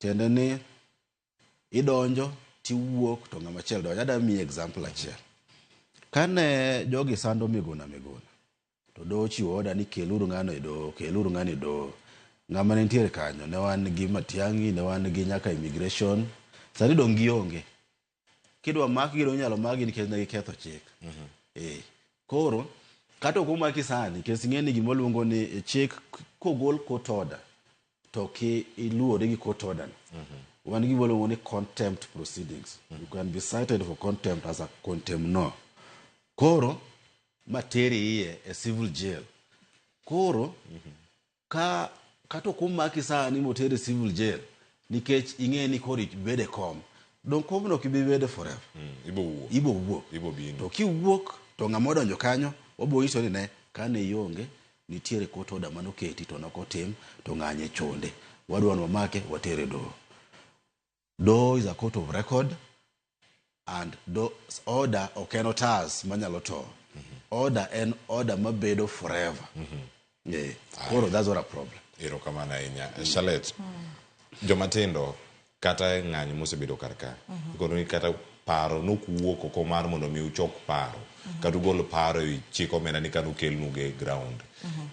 Tiende ni idonjo tiwuok to ng'ama chielo donjo. Adwa miyi example achiel. Kane jogi sando Miguna Miguna, to doho ochiwo order ni keluru ng'ano e doho, keluru ng'ano e doho. Ng'ama ne nitiere kanyo, ne wan gi Matiang'i, ne wan gi nyaka immigration. Sani dong' gionge. Kidwa makgi dong' inyalo makgi nikech ne giketho chik. Eh. Koro, kata ok omaki sani, nikech ing'e ni gima waluongo ni chik kogol court order, to ki iluwore gi court order no. Wan gi gima waluongo ni contempt proceedings. You can be cited for contempt as a contemnor. Koro, ma teri iye e civil jail. Koro, ka kata ok omaki sani moteri e civil jail, nikech ing'e ni koro ibede kom, dong' komno ok ibi bede forever. Ibo wuok. Ibo wuok. Ibo bino. To kiwuok to ng'ama odonjo kanyo wabo nyiso ni ne kane ionge nitiere court order manoketi to nokotim to ng'anye chonde. Wadwa ni wamake watere doho. Doho is a court of record and do, order ok en otas manyalo towo. Order en order mabedo forever. Yeah. Koro that's not a problem. Erokamano ahinya. Charlotte, joma tindo kata e ng'anyo mosebedo kar ka, ikono ni kata paro nokuwuok oko mar mondo mi uchok paro kata ugol paro e chik omenda ni kane okelnu go e ground.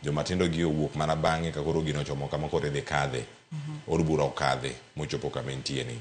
Joma tindo gi owuok mana bang'e ka koro gino ochomo kama koro idhi kadhe. Od bura okadhe mochopo kama entie ni.